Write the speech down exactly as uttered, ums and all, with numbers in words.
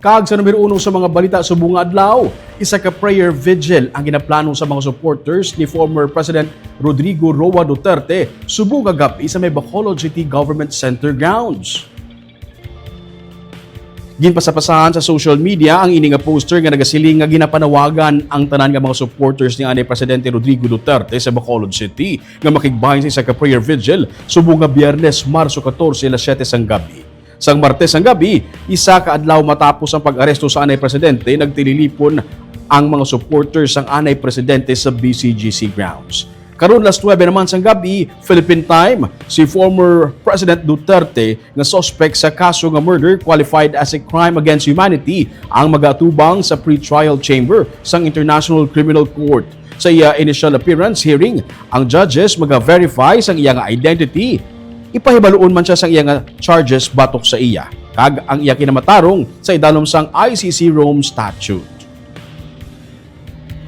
Kag sa numero uno sa mga balita subong nga adlaw, isa ka prayer vigil ang ginaplano sa mga supporters ni former President Rodrigo Roa Duterte subong nga gab-i sa may Bacolod City Government Center grounds. Ginpasapasahan sa social media ang ini nga poster nga nagasiling nga ginapanawagan ang tanan nga mga supporters ni anay Presidente Rodrigo Duterte sa Bacolod City nga makigbahin sa isa ka prayer vigil subong nga Biyernes, Marso katorse, alas siyete sang gabi. Sang Martes ang gabi, isa ka adlaw matapos ang pag-aresto sa anay presidente, nagtililipon ang mga supporters sang anay presidente sa B C G C grounds. Karon, alas nuebe naman sang gabi, Philippine time, si former President Duterte nga suspect sa kaso nga murder qualified as a crime against humanity ang magaatubang sa pretrial chamber sang International Criminal Court. Sa iya initial appearance hearing, ang judges maga-verify sang iya nga identity. Ipahibaluon man siya sang iya nga charges batok sa iya kag ang iya kinamatarong sa idalom sang I C C Rome Statute.